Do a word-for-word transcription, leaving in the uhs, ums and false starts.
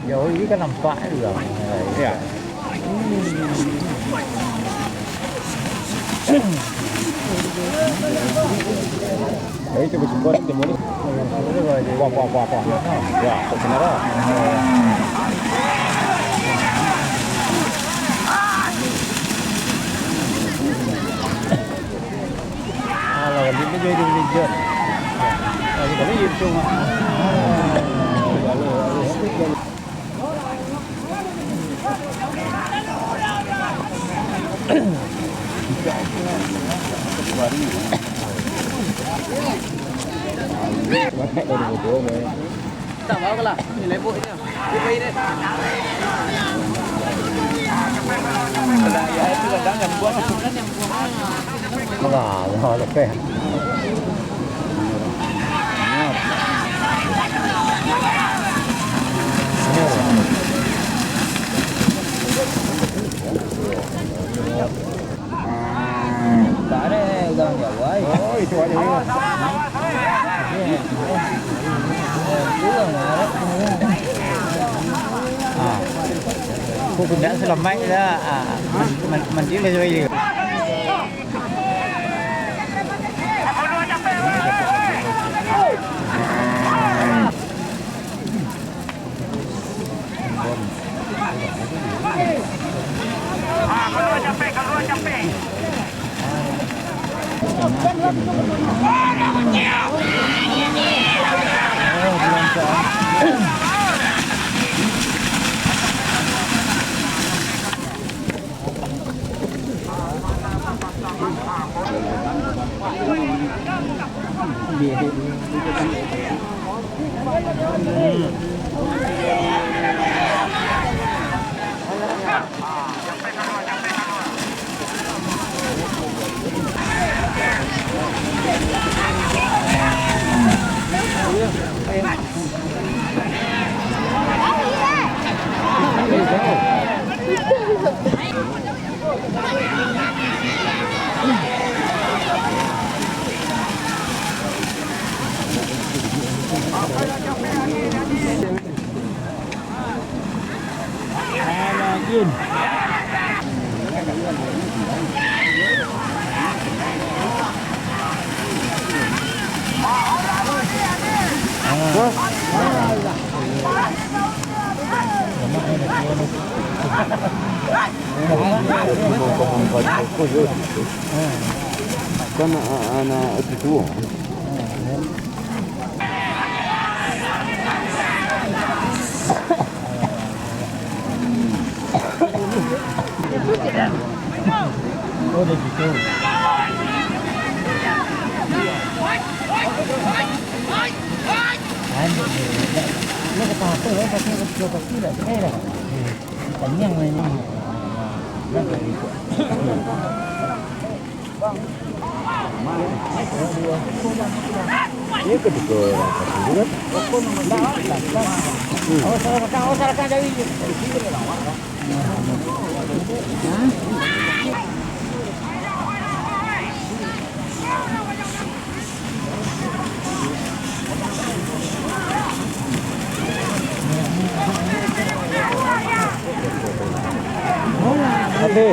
Jauh ni kan nampak tu lah. Ya. Jadi, cuba-cuba timun ni. Wah, wah, wah, wah. Ya, kat sini lah. Alah, dia tu jadi religion. Lagi tadi YouTube mah. Tak mau lah, ini lebok je. Dia baik deh. Kalau ayah tu kadang yang buang. Alah, alah, alah, peh. Tak ada urang Jawa, eh. Oh, itu aja. Urang Arab. Ah. Kok tidak selamat dah. Ah, man-, man-, mandi lah Jawa ini. Kan anak itu tuo. Tanyang main ni. Ini kedudukan orang satu kan? Hmm. Oke.